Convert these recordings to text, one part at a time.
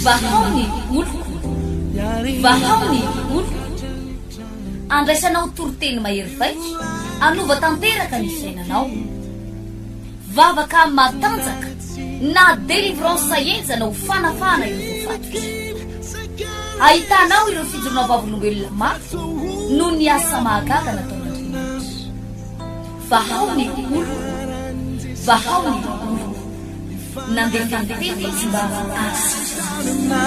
Vahao ny oloko, vahao ny oloko. Andraisanao toriteny mahery vaika, hanova tanteraka ny fiainanao. Vavaka matanjaka na délivrance henjana ho fanafahana ireo voafatotra. Ahitanao ireo fijoroana vavolombelona mafy noho ny asa mahagaga nataon'Andriamanitra. Vahao ny oloko, vahao ny oloko. Nandefa ny teny izy mba hahasitrana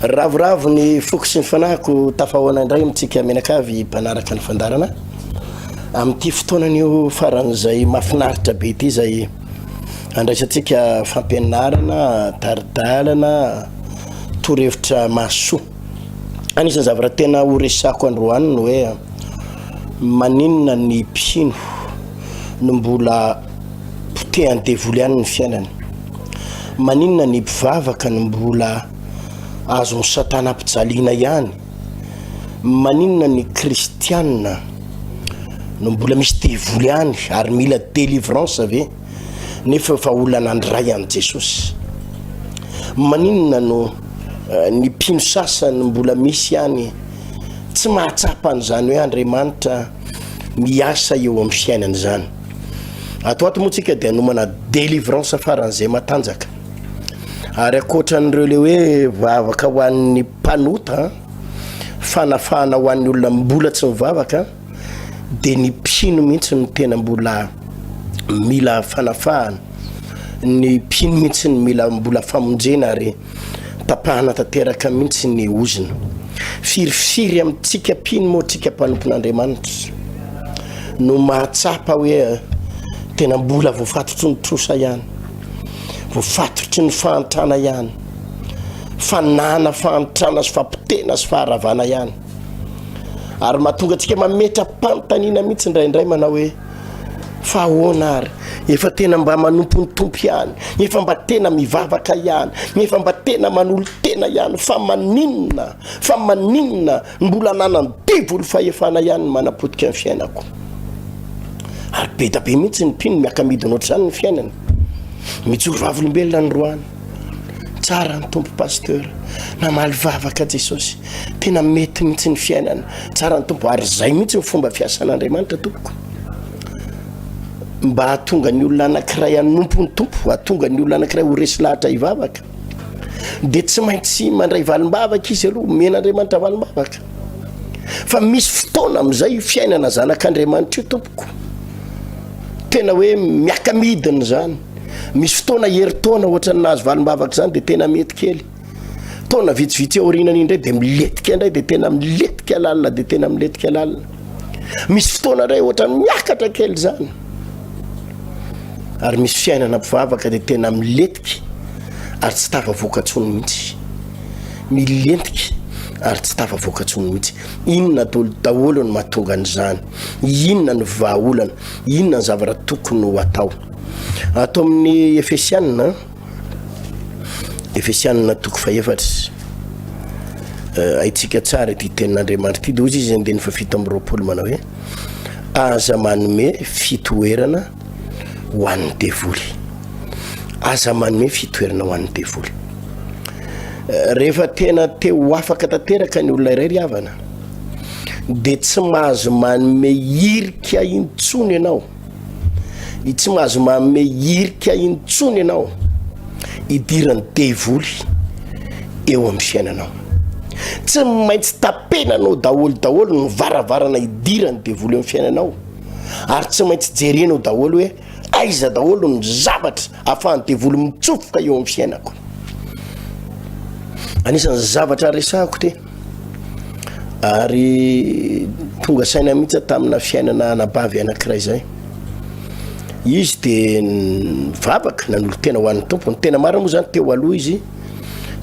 Ravoravo ny foko sy ny fanahiko tafahoana indray amintsika mianakavy mpanaraka ny fandaharana amin'ity fotoanan'io faran'izay mahafinaritra be ity izay andraisantsika fampianarana, tari-dalana, torohevitra mahasoa. Anisan'ny zavatra tena ho resako androany ny hoe maninona ny mpino no mbola potehan'ny devoly ihany ny fiainany? Maninona ny mpivavaka no mbola azon'i satana ampijaliana ihany? Maninona ny kristiana no mbola misy devoly ihany ary mila délivrance ve nefa efa olona nandray an'i Jesosy? Maninona no ny mpino sasany mbola misy ihany tsy mahatsapa an'izany hoe Andriamanitra miasa eo amin'ny fiainany izany? Ato ato moa tsika dia hanomana délivrance faran'izay matanjaka. Ary ankoatran'ireo le hoe vavaka ho an'ny mpanota, fanafahana ho an'ny olona mbola tsy mivavaka, dia ny mpino mihitsy no tena mbola mila fanafahana, ny mpino mihitsy no mila mbola famonjena ary tapahana tanteraka mihitsy ny ozona. Firifiry amintsika mpino moa tsika mpanompon'Andriamanitra no mahatsapa hoe tena mbola voafatotry ny trosa ihany, voafatotry ny fahantrana ihany, fanana fahantrana sy fampotehana sy faharavana ihany. Ary mahatonga antsika mametra-panontaniana mihitsy indraindray manao hoe fa ahoana ary? Efa tena mba manompo ny Tompo ihany, efa mba tena mivavaka ihany, efa mba tena manolo-tena ihany, fa maninona, fa maninona mbola ananan'ny devoly fahefana ihany ny manapotika ny fiainako? Ary be da be mihitsy ny mpino miaka-midina ohatr'izany ny fiainany. Mijoro vavolombelona ny roany. Tsara ny Tompo Pasteur. Namaly vavaka Jesosy. Tena mety mihitsy ny fiainana. Tsara ny Tompo ary zay mihitsy ny fomba fiasan'Andriamanitra tompoko. Mba hahatonga ny olona anankiray hanompo ny Tompo, hahatonga ny olona anankiray ho resy lahatra hivavaka. Dia tsy maintsy mandray valim-bavaka izy aloha, omen'Andriamanitra valim-bavaka. Fa misy fotoana amin'izay io fiainana zanak'Andriamanitra io tompoko. Tena hoe miaka-midina izany. Misy fotoana herintaona ohatran'ny nahazo valim-bavaka izany dia tena mety kely. Taona vitsivitsy aorianany indray dia milentika indray dia tena milentika lalina dia tena milentika lalina. Misy fotoana indray ohatran'ny miakatra kely izany. Ary misy fiainana mpivavaka dia tena milentika ary tsy tafavoaka intsony mihitsy. Milentika ary tsy tafavoaka intsony mihitsy. Inona daholo daholo no mahatonga an'izany? Inona no vahaolana? Inona ny zavatra tokony ho atao? Ato amin'ny Efesianina, Efesianina toko fahefatra, eh, haintsika tsara ity tenin'Andriamanitra ity, dia hoy izy andininy fahafito amby roapolo manao hoe, aza manome fitoerana ho an'ny devoly. Aza manome fitoerana ho an'ny devoly. Eh, rehefa tena te ho afaka tanteraka ny olona iray ry havana, dia tsy mahazo manome hirika intsony ianao. Tsy mahazo manome hirika intsony ianao hidiran'ny devoly eo amin'ny fiainanao. Tsy maintsy tapenanao daholo daholo ny varavarana hidiran'ny devoly eo amin'ny fiainanao ary tsy maintsy jerenao daholo hoe aiza daholo ny zavatra ahafahan'ny devoly mitsofoka eo amin'ny fiainako. Anisan'ny zavatra resahako ty ary tonga saina mihitsy aho tamina fiainana anabavy anankiray izay. Izy de nivavaka, nanolo-tena ho an'ny Tompo. Ny tena marina moa zany teo aloha izy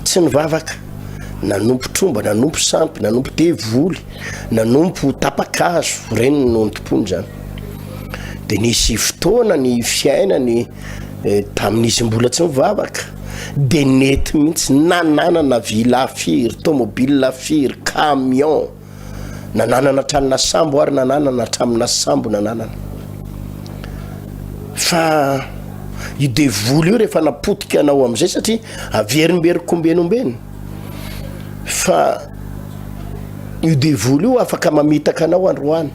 tsy nivavaka, nanompo tromba, nanompo sampy, nanompo devoly, nanompo tapa-kazo, ireny no nitompoany zany. De nisy fotoana ny fiainany. Tamin'izy mbola tsy nivavaka dia nety mihitsy na nanana villa firy, tomobile firy, camion, nananana hatraminà sambo ary nananana hatraminà sambo nananana. Fa io devoly io rehefa napotika anao amin'izay satria averimberiko ombeny ombeny fa io devoly io afaka mamitaka anao androany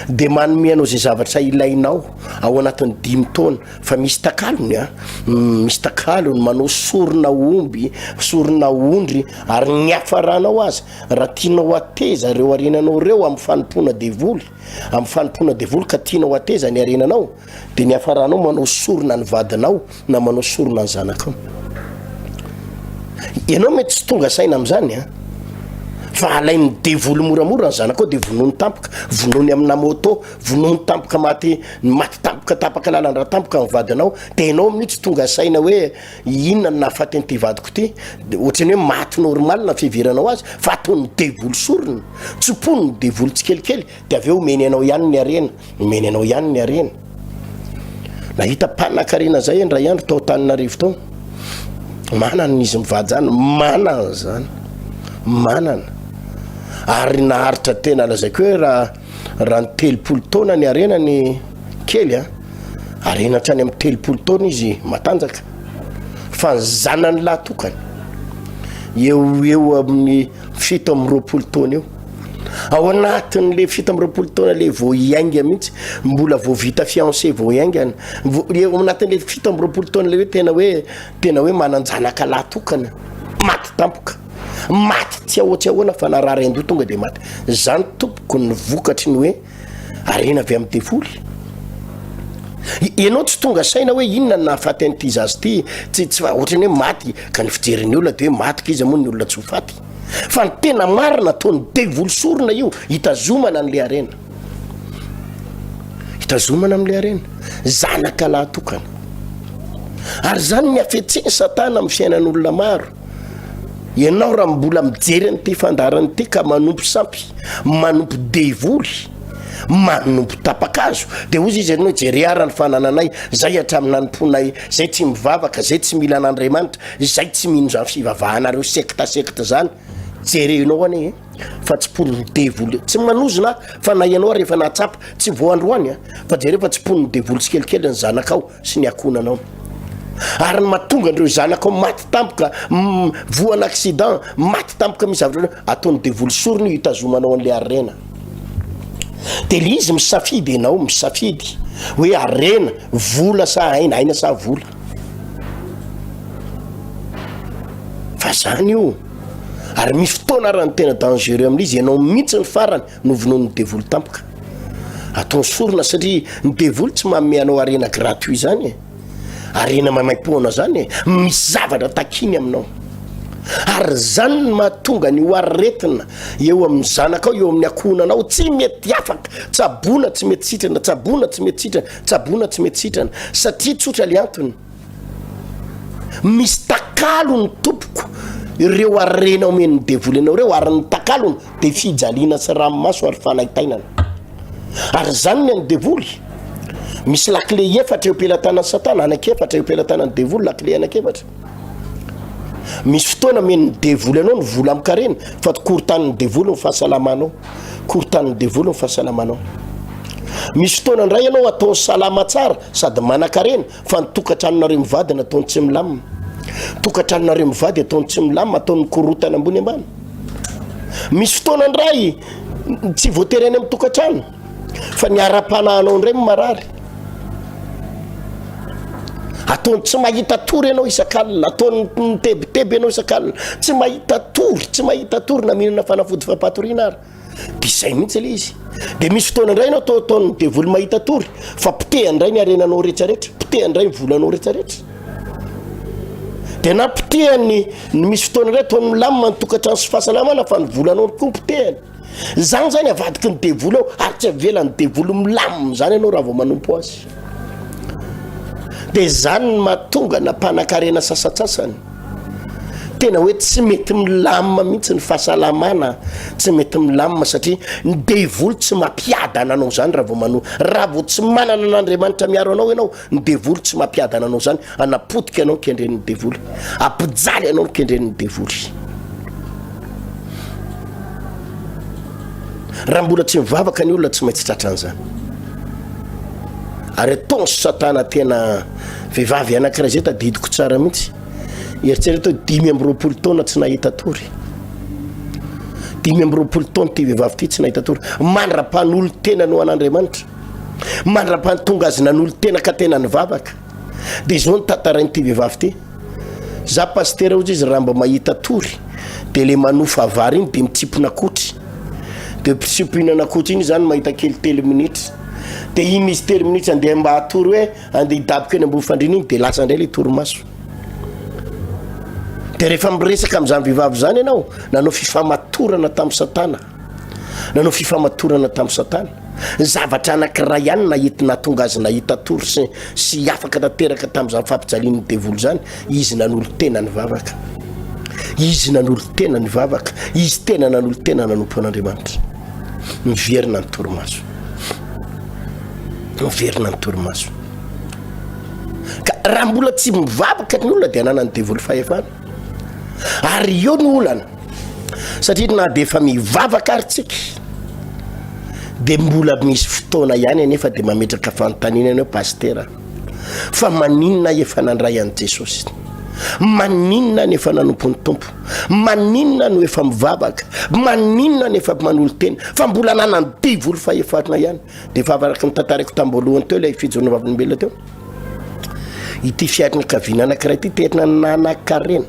de manome anao izay zavatra ilainao ao anatin'ny dimy taona fa misy takalony a, misy takalony manao sorona omby, sorona ondry ary ny niafaranao aza raha tianao hateza ireo harenanao ireo amin'ny fanompoana devoly, amin'ny fanompoana devoly ka tianao hateza ny harenanao dia ny hafaranao manao sorona ny vadinao na manao sorona ny zanakao. Ianao mety tsy tonga saina amin'izany a, fa alain'ny devoly moramora ny zanakao dia vonoiny tampoka, vonoiny amina moto, vonoiny tampoka maty maty tampoka tapaka lalan-drà tampoka ny vadinao, dia ianao amin'io tsy tonga saina hoe inona no nahafaty an'ity vadiko ity, dia ohatran'ny hoe maty normal ny fiheveranao azy fa ataon'ny devoly sorona, tsimponin'ny devoly tsikelikely dia avy eo omeny anao ihany ny harena, omeny anao ihany ny harena. Nahita mpanakarena zay indray andro tao Antananarivo tao. Manana izy mivady zany, manana zany, manana. Ary naharitra tena lazaiko hoe raha raha ny 30 taona ny harenany kely a, harena hatrany amin'ny 30 taona izy matanjaka. Fa ny zanany lahy tokana eo ho eo amin'ny 27 taona eo. Ao anatin'le 27 taona le vao hiainga mihitsy, mbola vao vita fiancé vao hiaingana, eo anatin'le 27 taona le hoe tena hoe tena hoe manan-janaka lahy tokana, maty tampoka, maty tsy ahoa tsy ahoana fa narary an-doha tonga de maty. Zany tompoko ny vokatry ny hoe harena avy amin'ny devoly. Ianao tsy tonga saina hoe inona no nahafaty an'ity zaza ity, tsy tsy ohatran'ny hoe maty ka ny fijerin'ny olona de hoe maty ka iza moa ny olona tsy ho faty. Fa ny tena marina ataon'ny devoly sorona io hitazomana an'le harena. Hitazomana amin'le harena. Zanaka lahy tokana. Ary zany ny hafetsen'i Satana amin'ny fiainan'olona maro. Ianao raha mbola mijery an'ity fandaharana ity ka manompo sampy, manompo devoly, manompo tapa-kazo, dia hozy izy ianao jere ara ny fanananay, zay hatramin'ny nanompoanay, zay tsy mivavaka, zay tsy mila an'Andriamanitra, zay tsy mino izany fivavahanareo sekta sekta zany, jerenao anie e, fa tsiponin'ny devoly, tsy manozona aho fa na ianao ary efa nahatsapa, tsy vao androany a, fa jereo fa tsiponin'ny devoly tsikelikely ny zanakao sy ny ankohonanao. Ary ny mahatonga an'ireo zanakao maty tampoka, voan'ny accident, maty tampoka misy zavatra, ataon'ny devoly sorona io hitazomanao an'ilay harena. Dia le izy misafidy ianao, misafidy hoe harena, vola sa aina, aina sa vola. Fa zany io. Ary misy fotoana ary ny tena dangereux amin'izy, ianao mihitsy ny farany no vonoin'ny devoly tampoka. Ataony sorona satria ny devoly tsy manome anao harena gratuit zany e. Harena maimaimpoana zany e. Misy zavatra takiny aminao. Ary zany no mahatonga ny ho aretina eo amin'ny zanakao, eo amin'ny ankohonanao, tsy mety afaka. Tsaboina tsy mety sitrana, tsaboina tsy mety sitrana, tsaboina tsy mety sitrana. Satria tsotra le antony. Misy takalony tompoko ireo harena omen'ny devoly anao ireo ary ny takalony dia fijaliana sy ranomaso ary fanaintainana. Ary izany ny an'ny devoly. Misy lakile efatra eo am-pelatanan'i Satana, anankiefatra eo am-pelatanan'ny devoly, lakile anankiefatra. Misy fotoana omen'ny devoly anao ny vola amin-karena fa korontanin'ny devoly ny fahasalamanao. Korontanin'ny devoly ny fahasalamanao. Misy fotoana indray ianao ataony salama tsara sady manan-karena Fa ny tokantranonareo mivady nataony tsy milamina. Tokantranonareo mivady ataony tsy milamina, ataony mikorotana ambony ambany. Misy fotoana indray tsy voatery any amin'ny tokantrano fa ny ara-panahinao indray no marary. Ataony tsy mahita tory ianao isak'alina, ataony mitebiteby ianao isak'alina, tsy mahita tory, tsy mahita tory na mihinana fanafody fampatoriana ary. De izay mihitsy ilay izy. De misy fotoana indray ianao atao ataon'ny devoly mahita tory fa potehany indray ny harenanao rehetrarehetra, potehany indray ny volanao rehetrarehetra. De na potehany ny misy fotoana indray ataony milamina ny tokantrano sy fahasalamana fa ny volanao koa potehany. Zany zany avadiky ny devoly ao ary tsy avelan'ny devoly milamina zany ianao raha vao manompo azy. De zany ny mahatonga na mpanan-karena sasantsasany. Tena hoe tsy mety milamina mihitsy ny fahasalamana, tsy mety milamina satria ny devoly tsy mampiadana anao zany raha vao mano, raha vao tsy manana an'Andriamanitra miaro anao ianao, ny devoly tsy mampiadana anao zany, hanapotika anao ny kendren'ny devoly, hampijaly anao ny kendren'ny devoly. Raha mbola tsy mivavaka ny olona tsy maintsy tratran'izany. Ary ataon'i satana tena vehivavy anankiray zay tadidiko tsara mihitsy. Eritrereto hoe 25 taona tsy nahita tory. 25 taona ity vehivavy ity tsy nahita tory. Mandra-panolo-tenany ho an'Andriamanitra. Mandra-pahatonga azy nanolo-tena ka tena nivavaka. Dia izao ny tantarain'ity vehivavy ity. Za pasitera hozy izy raha mba mahita tory de le manofa vary iny de mitsimpona akotry de mpitsimponana akotry iny zany mahita kely telo minitra de iny izy telo minitra andeha mba hatory hoe andeha hidaboka eny ambony fandriana iny de lasa indray le torimaso de rehefa miresaka am'izany vehivavy zany ianao nanao fifamatorana tamin'ny satana Nanao fifamatorana tamin'i Satana. Ny zavatra anankiray ihany nahita nahatonga azy nahita tory sy sy afaka tanteraka tamin'izany fampijalian'ny devoly izany, izy nanolo-tena nivavaka. Izy nanolo-tena nivavaka. Izy tena nanolo-tena nanompo an'Andriamanitra. Miverina ny torimaso. Miverina ny torimaso. Ka raha mbola tsy mivavaka ny olona dia ananan'ny devoly fahefana. Ary eo ny olana. Satria na dia efa mivavaka ary tsika dia mbola misy fotoana ihany anefa dia mametraka fanontaniana ianao pasitera fa maninona efa nandray an'i Jesosy? Maninona no efa nanompo ny Tompo? Maninona no efa mivavaka? Maninona no efa manolo-tena? Fa mbola nanan-devoly fahefana ihany. Dia efa araka ny tantaraiko tamboalohany teo ilay fijoroana vavolombelona teo. Ity fianakaviana anankiray ity tena nanan-karena.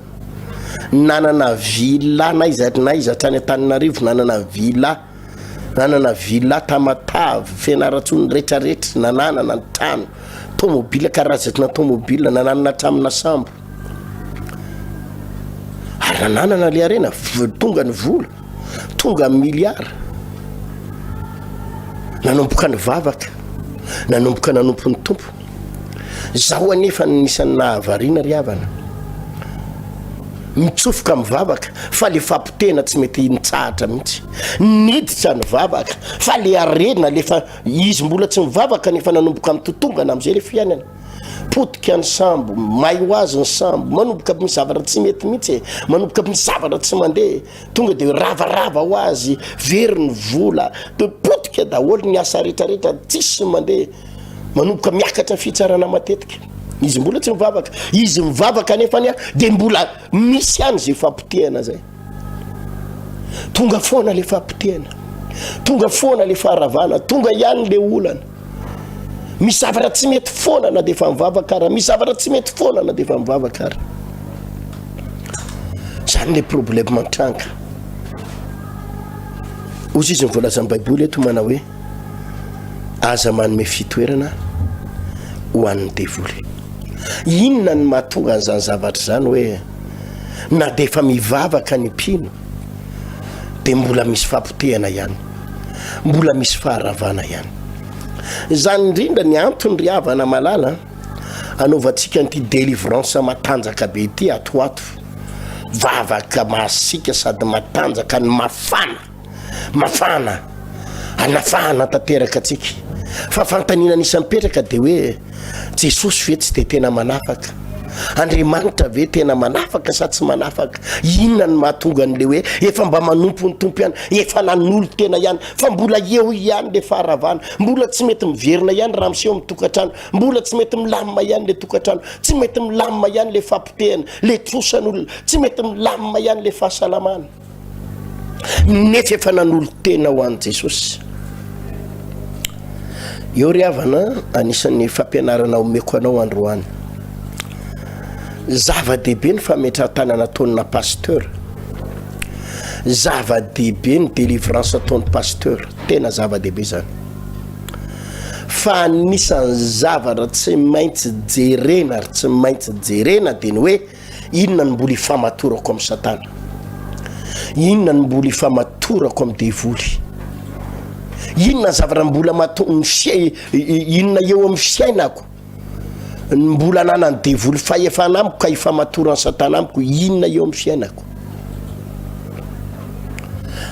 Nanana villa n'aiza n'aiza hatrany Antananarivo, nanana villa, nanana villa Tamatave, Fianarantsoa, ny retraretra, nananana ny trano, tomobile karazana tomobile, nananana hatramina sambo. Ary nananana le harena, tonga ny vola, tonga ny milliard. Nanomboka nivavaka, nanomboka nanompo ny Tompo. Zaho anefa no nisan'ny nahavariana ry havana. Mitsofoka mivavaka fa le fampotehana tsy mety nitsahatra mihitsy. Niditra nivavaka fa le harena le fa izy mbola tsy mivavaka nefa nanomboka mitotongana am'izay le fiainana. Potika ny sambo, may ho azy ny sambo, manomboka misy zavatra tsy mety mihitsy e, manomboka misy zavatra tsy mandeha e. Tonga de ravarava ho azy, very ny vola, de potika daholo ny asa retraretra, tsisy mandeha. Manomboka miakatra fitsarana matetika. Izy mbola tsy mivavaka. Izy mivavaka anefa ny dia mbola misy ihany izay fampotehana zay. Tonga foana le fampotehana. Tonga foana le faharavana. Tonga ihany le olana. Misy zavatra tsy mety foana na dia efa mivavaka ara. Misy zavatra tsy mety foana na dia efa mivavaka ara. Zany le problème mitranga. Ozy izy ny voalazan'ny Baiboly eto manao hoe Aza manome fitoerana ho an'ny devoly. Inona no mahatonga an'izany zavatra izany hoe na dia efa mivavaka ny mpino dia mbola misy fahapotehana ihany, mbola misy faharavana ihany. Izany indrindra ny antony ry havana malala anaovantsika an'ity délivrance matanjaka be ity ato ho ato. Vavaka masiaka sady matanjaka ny mafana. Mafana, anafahana tanteraka antsika. Fa fanontaniana anisan'ny mipetraka dia hoe, Jesosy ve tsy dia tena manafaka? Andriamanitra ve tena manafaka sa tsy manafaka? Inona no mahatonga an'ilay hoe efa mba manompo ny Tompo ihany, efa nanolo-tena ihany, fa mbola eo ihany ilay faharavana, mbola tsy mety miverina ihany raha miseho amin'ny tokantrano, mbola tsy mety milamina ihany ilay tokantrano, tsy mety milamina ihany ilay fampotehana, ilay trosan'olona, tsy mety milamina ihany ilay fahasalamana. Nefa efa nanolo-tena ho an'i Jesosy. Eo ry havana, anisan'ny fampianarana omeko anao androany. Zava-dehibe ny fametrahan-tanana ataon'ny pasteur. Zava-dehibe ny délivrance ataon'ny pasteur. Tena zava-dehibe izany. Fa anisan'ny zavatra tsy maintsy jerena ary tsy maintsy jerena dia ny hoe Inona no mbola ifamatorako amin'i Satana? Inona no mbola ifamatorako amin'ny devoly? Inona ny zavatra mbola mahatonga ny fia- inona eo amin'ny fiainako? Ny mbola ananan'ny devoly fahefana amiko ka ifamatoran'i satana amiko inona eo amin'ny fiainako?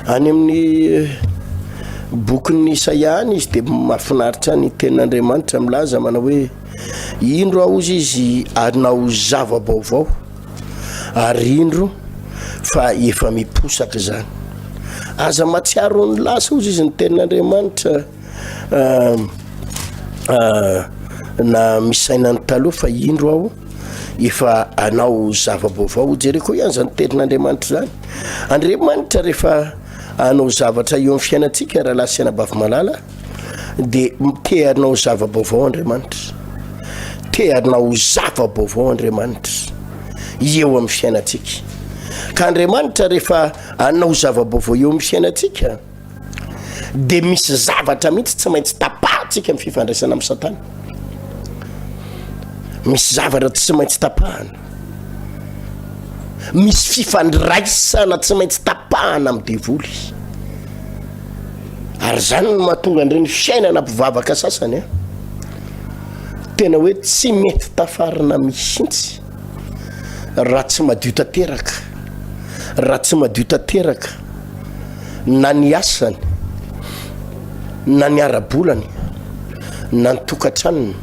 Any amin'ny bokin'ny Isaia any izy dia mahafinaritra ny tenin'Andriamanitra milaza manao hoe indro aho ozy izy hanao zava-baovao ary indro fa efa miposaka izany. Aza mahatsiaro ny lasa ozy izy ny tenin'Andriamanitra na misaina ny taloha fa indro aho efa anao zava-baovao. Jereo koa ihany izany tenin'Andriamanitra izany. Andriamanitra rehefa anao zavatra eo amin'ny fiainantsika rahalahy sy anabavy malala dia te hanao zava-baovao Andriamanitra. Te hanao zava-baovao Andriamanitra eo amin'ny fiainantsika. Ka Andriamanitra rehefa anao zava-baovao eo amin'ny fiainantsika dia misy zavatra mihitsy tsy maintsy tapahantsika ny fifandraisana amin'i Satana. Misy zavatra tsy maintsy tapahana. Misy fifandraisana tsy maintsy tapahana amin'ny devoly. Ary izany no mahatonga an'ireny fiainana mpivavaka sasany a. Tena hoe tsy mety tafarina mihitsy raha tsy madio tanteraka. Raha tsy madio tanteraka na ny asany na ny ara-bolany na ny tokantranony.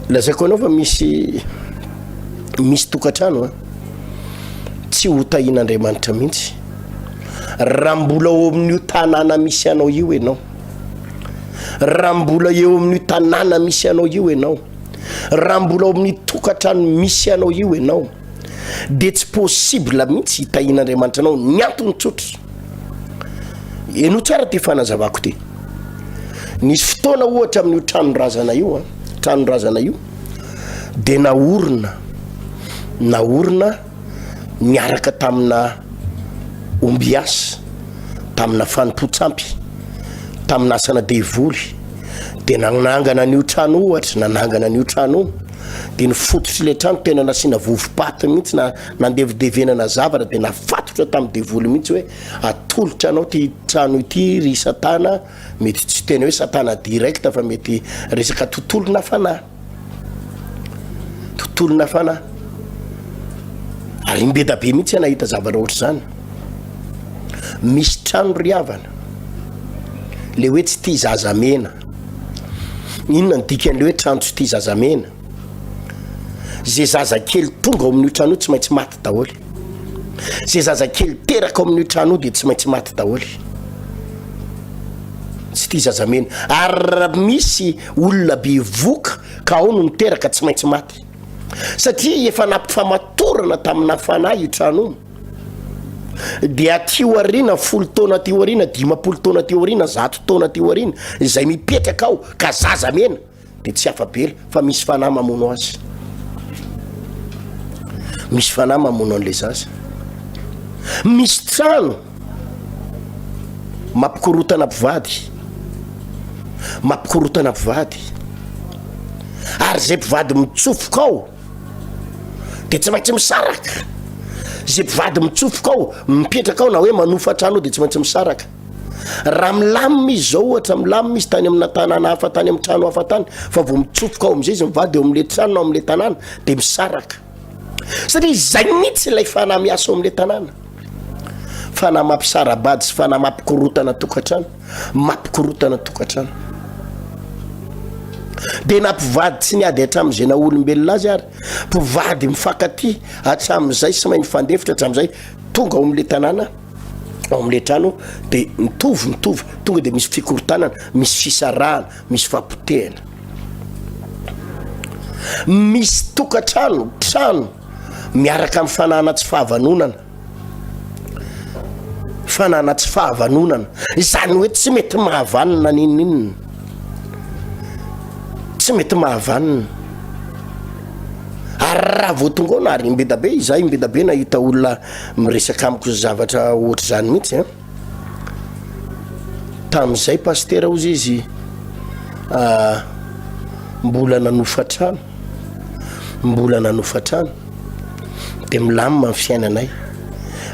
Lazaiko anao fa misy misy tokantrano a tsy ho tahian'Andriamanitra mihitsy raha mbola ao amin'io tanàna misy anao io ianao, raha mbola eo amin'io tanàna misy anao io ianao, raha mbola ao amin'ny tokantrano misy anao io ianao dia tsy possible mihitsy hitahian'Andriamanitra anao. Ny antony tsotra, henoy tsara ity fanazavako ity. Nisy fotoana ohatra amin'io tranon-drazana io, an, tranon-drazana io dia naorina, naorina niaraka tamina ombiasy, tamina fanompoan-tsampy, tamina asana devoly, dia nanangana an'io trano ohatra, nanangana an'io trano io, dia ny fototr'ilay trano tena nasiana vovo-paty mihitsy na nandevidevenana zavatra dia nafatotra tamin'ny devoly mihitsy hoe atolotra anao ity trano ity ry satana, mety tsy tena hoe satana direct fa mety resaka tontolo na fanahy, tontolo na fanahy, ary imbedabe mihitsy aho nahita zavatra ohatr'izany, misy trano ry havana le hoe tsy tia zazamena. Inona ny dikan'ilay hoe trano tsy tia zazamena? Ze zazakely tonga ao amin'io trano io tsy maintsy maty daholo. Ze zazakely teraka ao amin'io trano io dia tsy maintsy maty daholo. Tsy tia zazamena. Ary raha misy olona bevoka ka ao no miteraka tsy maintsy maty. Satria efa nampifamatorana tamina fanahy io trano io. Dia aty aoriana, folo taona aty aoriana, 50 taona aty aoriana, 100 taona aty aoriana, izay mipetraka ao ka zaza mena dia tsy afa-bela fa misy fanahy mamono azy. Misy fanahy mamono an'ilay zaza. Misy trano mampikorotana mpivady, mampikorotana mpivady. Ary izay mpivady mitsofoka ao dia tsy maintsy misaraka. Izay mpivady mitsofoka ao, mipetraka ao na hoe manofa trano ao dia tsy maintsy misaraka. Raha milamina izy zao ohatra, milamina izy tany amina tanàna hafa tany amin'ny trano hafa tany, fa vao mitsofoka ao amin'izay izy mivady eo amin'ilay trano na ao amin'ilay tanàna dia misaraka. Satria izay mihitsy ilay fanahy miasa ao amin'ilay tanàna. Fanahy mampisara-bady sy fanahy mampikorotana tokantrano. Mampikorotana tokantrano. Dia na mpivady tsy niady hatramin'izay naha olombelona azy ary, mpivady mifankatia hatramin'izay sy mahay mifandefitra hatramin'izay, tonga ao amin'ilay tanàna, ao amin'ilay trano dia mitovy, mitovy, tonga dia misy fikorontanana, misy fisarahana, misy fahapotehana. Misy tokantrano, trano miaraka amin'ny fanahana tsy fahavanonana. Fanana tsy fahavanonana, izany hoe tsy mety mahavanona n'inon'inona, tsy mety mahavanona. Ary raha vao tonga ao na ary imbedabe izaho imbedabe nahita olona miresaka amiko zavatra ohatr'izany mihitsy an. Tamin'izay pasitera hozy izy mbola nanofa trano, mbola nanofa trano de milamina ny fiainanay,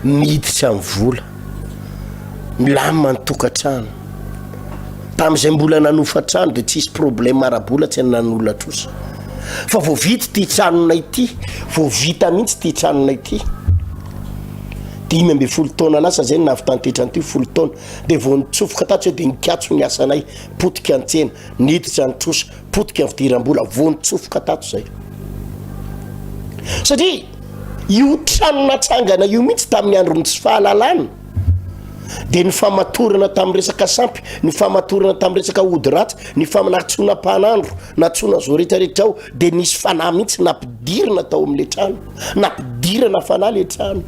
miditra ny vola, milamina ny tokantrano. Tamin'izay mbola nanofa trano dia tsisy problème ara-bola tsy ananan'olona trosa. Fa vao vita ity tranonay ity, vao vita mihitsy ity tranonay ity. 15 taona lasa zay no nahavitan'ity trano ity, folo taona. Dia vao nitsofoka tato zay dia nikatso ny asanay, potika ny tsena, niditra ny trosa, potika ny fidiram-bola, vao nitsofoka tato zay. Satria io trano natsangana io mihitsy tamin'ny andron'ny tsy fahalalana dia ny famatorana tamin'ny resaka sampy, ny famatorana tamin'ny resaka ody ratsy, ny famanatsoana mpanandro, natsoana zao rehetra rehetra ao dia nisy fanahy mihitsy nampidirina tao amin'ilay trano, nampidirana fanahy ilay trano.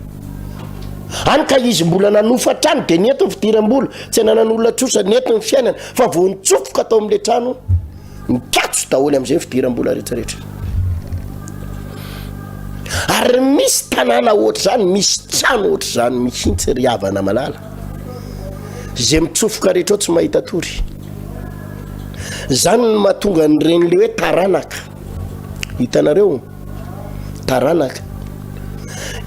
Any ka izy mbola nanofa trano dia nety ny fidiram-bola, tsy ananan'olona trosa, nety ny fiainana, fa vao nitsofoka tao amin'ilay trano, Mikatso daholo amin'izay ny fidiram-bola rehetrarehetra. Ary misy tanàna ohatr'izany, misy trano ohatr'izany mihitsy ry havana malala. Izay mitsofoka rehetra ao tsy mahita tory. Izany no mahatonga an'ireny le hoe taranaka. Hitanareo? Taranaka.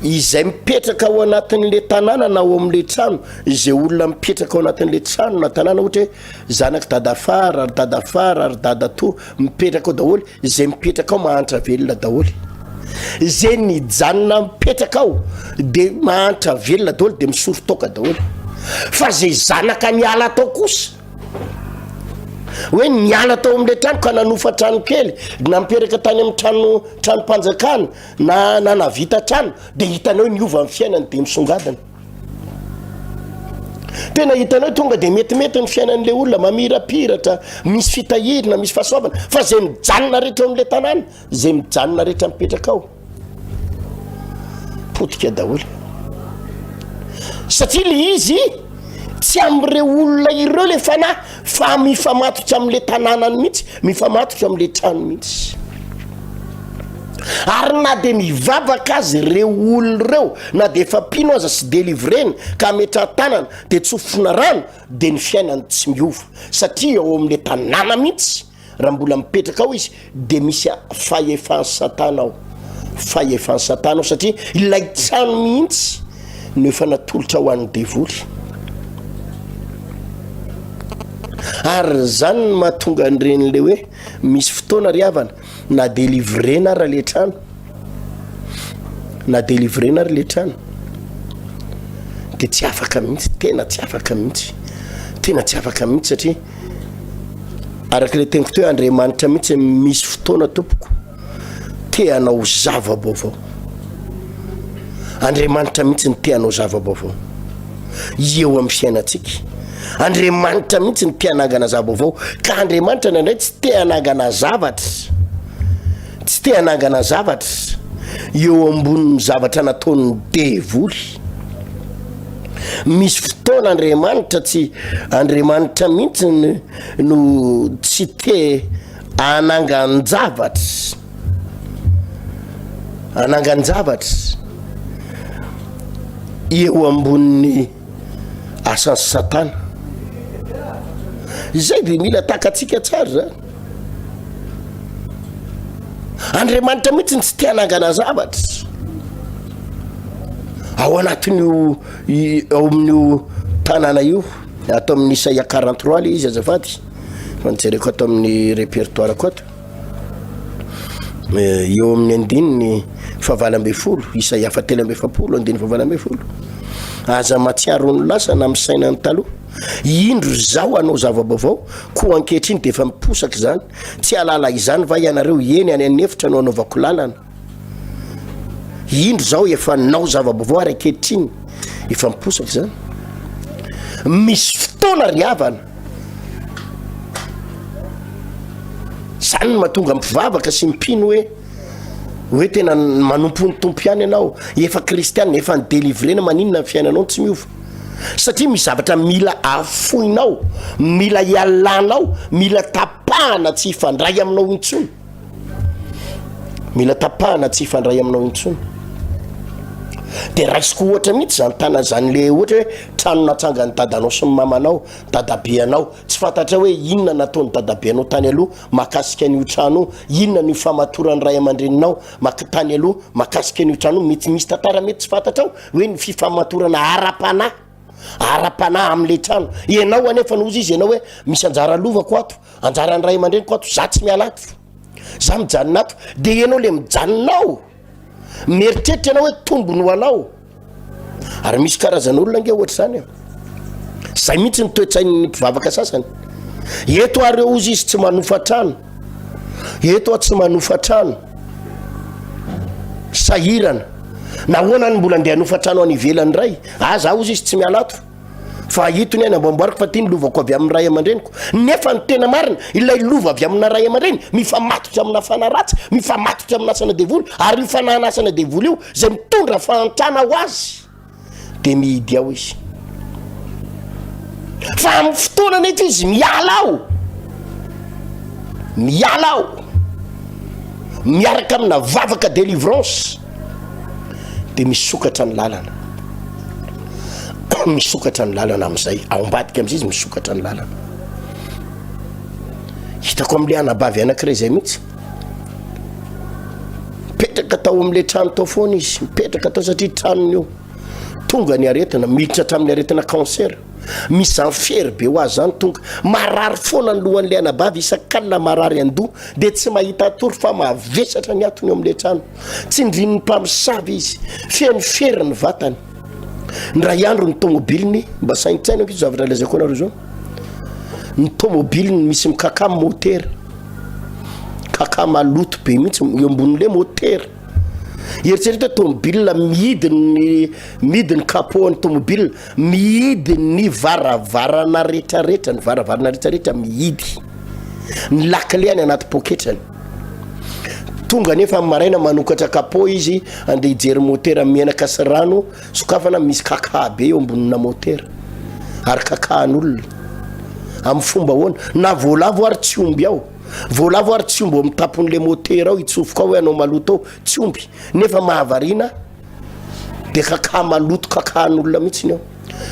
Izay mipetraka ao anatin'le tanàna na ao amin'le trano, izay olona mipetraka ao anatin'le trano na tanàna ohatra hoe Zanak'i dadafara, ry dadafara, ry dadatoa, mipetraka ao daholo, izay mipetraka ao mahantra velona daholo. Izay nijanona mipetraka ao de mahantra velona daholo de misoro toaka daholo. Fa izay zanaka niala tao kosa, hoe niala tao amin'ilay trano ka nanofa trano kely, na mipetraka tany amin'ny trano tranom-panjakana, na nanavita trano, de hitanao hoe niova ny fiainany de misongadina. Tena hitanao tonga dia metimety ny fiainan'le olona, mamirapiratra, misy fitahirina, misy fahasoavana, fa zay mijanona rehetra ao amin'le tanàna, zay mijanona rehetra mipetraka ao, potika daholo. Satria le izy tsy amin'ireo olona ireo le fanahy fa mifamatotra amin'le tanànany mihitsy, mifamatotra amin'le trano mihitsy. Ary na dia mivavaka aza ireo olona ireo, na dia efa mpino aza sy delivrena ka ametrahan-tanana dia tsofina rano dia ny fiainany tsy miova satria ao amin'ilay tanàna mihitsy raha mbola mipetraka ao izy dia misy fahefan'i satana ao, fahefan'i satana ao satria ilay trano mihitsy no efa natolotra ho an'ny devoly. Ary zany no mahatonga an'ireny le hoe misy fotoana ry havana na delivrena ara le trano na delivrena ary le trano de tsy afaka mihitsy tena tsy afaka mihitsy tena tsy afaka mihitsy satria araka le teniko teo Andriamanitra mihitsy misy fotoana tompoko te hanao zava-baovao Andriamanitra mihitsy ny te hanao zava-baovao eo amin'ny fiainantsika Andriamanitra mihitsy ny te hanangana zava-baovao ka Andriamanitra indraindray tsy te hanangana zavatra Tsy te hanangana zavatra eo ambonin'ny zavatra nataon'ny devoly. Misy fotoana Andriamanitra tsy, Andriamanitra mihitsy no tsy te hanangan-javatra, hanangan-javatra eo ambonin'ny asan'i Satana. Izay dia mila takatsika tsara zany. Andriamanitra mihitsy ny tsy te hanangana zavatra ao anatin'io ao amin'io tanàna io ato amin'ny Isaia 43 le izy azafady fa nijereko ato amin'ny répertoire ko ato eh, eo amin'ny andininy fahavalo ambin'ny folo Isaia fa 43 andininy fahavalo ambin'ny folo aza matsiaro ny lasa na misaina ny taloha indro zaho hanao zava-baovao koa ankehitriny dia efa miposaka izany Tsy hahalala izany va ianareo? Eny, any an'efitra no hanaovako lalana. Indro izao efa nao zava-baovao ary ankehitriny efa miposaka izany. Misy fotoana ry havana. Izany no mahatonga mpivavaka sy mpino hoe hoe tena manompo ny Tompo ihany ianao, efa kristiana, efa ni-delivrena, maninona ny fiainanao no tsy miova? Satria misy zavatra mila afoinao, mila ialanao, mila tapahana tsy hifandray aminao intsony. Mila tapahana tsy hifandray aminao intsony. De raisiko ohatra mihitsy zany tana zany le ohatra hoe trano natsangan'ny dadanao sy ny mamanao, dadabeanao, tsy fantatra hoe inona nataon'ny dadabeanao tany aloha mahakasika an'io trano io, inona ny famatoran'ny ray aman-dreninao mak- tany aloha mahakasika an'io trano io, mety misy tantara mety tsy fantatrao hoe ny fifamatorana ara-panahy. ara-panahy amin'le trano. Ianao anefa no hozy izy ianao hoe misy anjara lovako ato, anjaran'ny ray aman-dreniko ato, za tsy miala ato, za mijanona ato. De ianao le mijanona ao, mieritreritra ianao hoe tombony ho anao. Ary misy karazan'olona ange ohatr'izany e. Zay mihitsy ny toe-tsain'ny mpivavaka sasany. Eto ary eo ozy izy tsy manofa trano. Eto aho tsy manofa trano. Sahirana. Nahoana no mbola andeha hanofa trano any ivelany indray? Aza aho ozy izy tsy miala ato. Fa ito ny ahy namboamboariko fa ty ny lovako avy amin'ny ray aman-dreniko. Nefa ny tena marina, ilay lova avy amina ray aman-dreny mifamatotra amina fanahy ratsy, mifamatotra amina asana devoly, ary io fanahy asana devoly io izay mitondra fahantrana ho azy, dia mihidy ao izy. Fa amin'ny fotoana nefa izy miala ao, miala ao, miaraka amina vavaka délivrance, dia misokatra ny lalana. Misokatra ny lalana amin'izay, ao ambadika amin'izay izy misokatra ny lalana. Hitako amin'ilay anabavy anankiray izay mihitsy. Mipetraka tao amin'ilay trano tao foana izy, mipetraka tao satria tranony io. Tonga ny aretina, miditra hatramin'ny aretina cancer. Misy zany fery be ho azy zany tonga. Marary foana ny lohan'ilay anabavy isak'alina marary an-doha dia tsy mahita tory fa mavesatra ny atony eo amin'ilay trano. Tsindrin'ny mpamosavy izy, feno fery ny vatany. Indray andro ny tomobiliny, mba saintsaino ankizy zavatra lazaiko anareo zao. Ny tomobiliny misy mikaka motera. Kaka maloto be mihitsy eo ambonin'ilay motera. Eritrereto hoe tomobile mihidy ny mihidy ny capot an'ny tomobile, mihidy ny varavarana retraretra, ny varavarana retraretra mihidy. Ny lakile any anaty poketrany. Tonga anefa amin'ny maraina manokatra capot izy andeha hijery motera menaka sy rano sokafana misy kaka be eo ambonina motera ary kakahan'olona. Amin'ny fomba ahoana? Na voalavo ary tsy omby ao. Voalavo ary tsy omby ao amin'ny tampon'ilay motera ao hitsofoka ao hoe hanao maloto ao, tsy omby. Nefa mahavariana dia kaka maloto kakahan'olona mihitsy ny ao.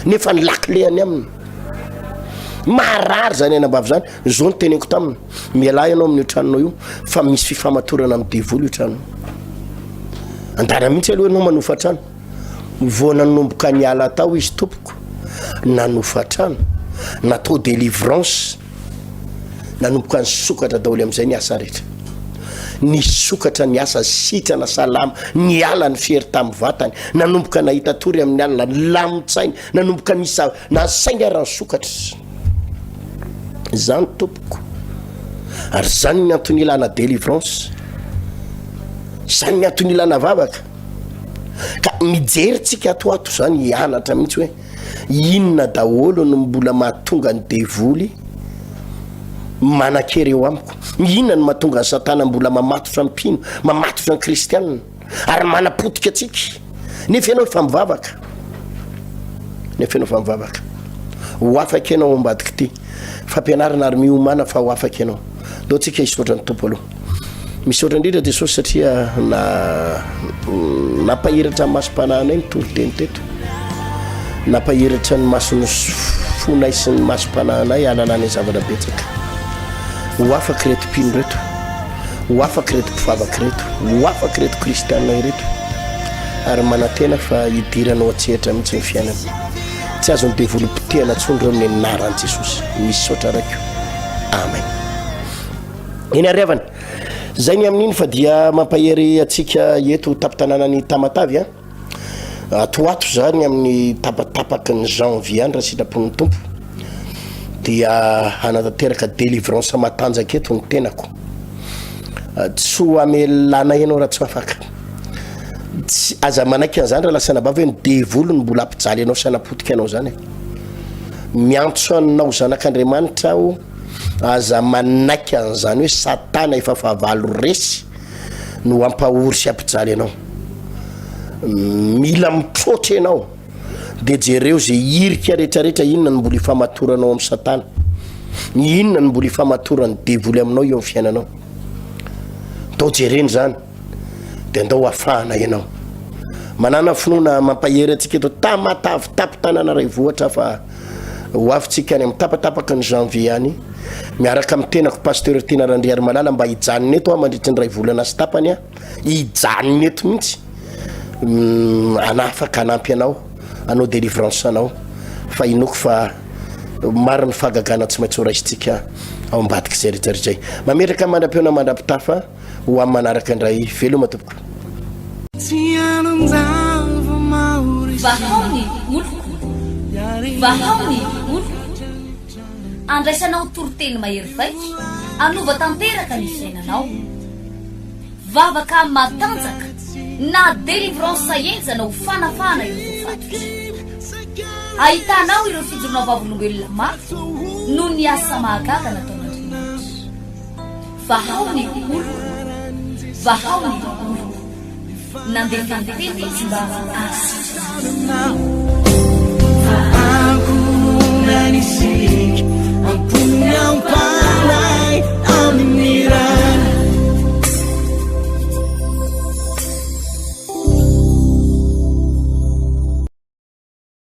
Nefa ny lakile any aminy. Marary zany anabavy zany. Zao no teneniko taminy, mialà ianao amin'io tranonao io fa misy fifamatorana amin'ny devoly io tranonao. Andana mihitsy aloha ianao manofa trano. Vao nanomboka niala tao izy tompoko, nanofa trano, natao délivrance. Nanomboka nisokatra daholo amin'izay ny asa rehetra. Nisokatra ny asa, sitrana, salama, niala ny fery tamin'ny vatany, nanomboka nahita tory amin'ny alina, nilamin-tsaina, nanomboka nisa, na ny sainy ary nisokatra. Izany tompoko. Ary izany ny antony ilana délivrance. Izany ny antony ilana vavaka. Ka mijery tsika ato ato izany hianatra mihitsy hoe Inona daholo no mbola mahatonga ny devoly manan-kery eo amiko? Inona no mahatonga an'i Satana mbola mamatotra ny mpino, mamatotra ny kristianina, ary manapotika antsika? Nefa ianao efa mivavaka. Nefa ianao efa mivavaka. Ho afaka ianao ao ambadik'ity fampianarana ary miomàna fa ho afaka ianao. Ndao tsika hisaotra ny Tompo aloha. Misaotra indrindra Jesosy satria na nampahiratra ny masom-panahinay ny toriteny teto. Nampahiratra ny mason'ny fonay sy ny masom-panahinay hahalalana ny zavatra betsaka. Ho afaka ireto mpino ireto. Ho afaka ireto mpivavaka ireto. Ho afaka ireto kristiana ireto. Ary manantena fa hidiranao an-tsehatra mihitsy ny fiainana. Tsy azon'ny devoly potehana intsony ireo amin'ny anaran'i Jesosy. Misaotra Raiko. Amen. Eny ary havana, zay ny amin'iny fa dia mampahery antsika eto tampon-tanànan'i Tamatave a. Ato ho ato zany amin'ny tapatapaky ny janvier any raha sitrapon'ny Tompo dia hanatanteraka délivrance matanjaka eto ny tenako. Tsy ho amelana ianao raha tsy afaka. Tsy, aza manaiky an'izany raha lasa anabavy hoe ny devoly no mbola hampijaly anao sy hanapotika anao zany e. Miantso anao zanak'Andriamanitra aho. Aza manaiky an'izany hoe satana efa fahavalo resy no hampahory sy hampijaly anao. Mila mitroatra ianao dia jereo ze hirika retraretra inona no mbola ifamatoranao amin'i satana, inona no mbola ifamatoran'ny devoly aminao eo amin'ny fiainanao. Ndao jerena izany dia ndao afahana ianao. Manàna finoana mampahery antsika eto Tamatave tampon-tanàna Raivohitra fa Ho avy tsika any amin'ny tapatapaky ny janvier any miaraka amin'ny tenako Pasteur Tiana Randriarimalala mba hijanona eto aho mandritry ny iray volana sy tapany aho hijanona eto mihitsy hanafaka hanampy anao hanao délivrance anao. Fa inoako fa maro ny fahagagana tsy maintsy ho raisintsika ao ambadik'izay rehetra rehetra izay. Mametraka mandra-pihaona mandra-pitafa ho amin'ny manaraka indray. Veloma tompoko. Vahao ny oloko, vahao ny oloko. Andraisanao toriteny mahery vaika, hanova tanteraka ny fiainanao. Vavaka matanjaka na délivrance henjana ho fanafahana ireo voafatotra. Ahitanao ireo fijoroana vavolombelona maro noho ny asa mahagaga nataon'Andriamanitra. Vahao ny oloko, vahao ny oloko. Nandefa ny teny izy mba hahasitrana azy.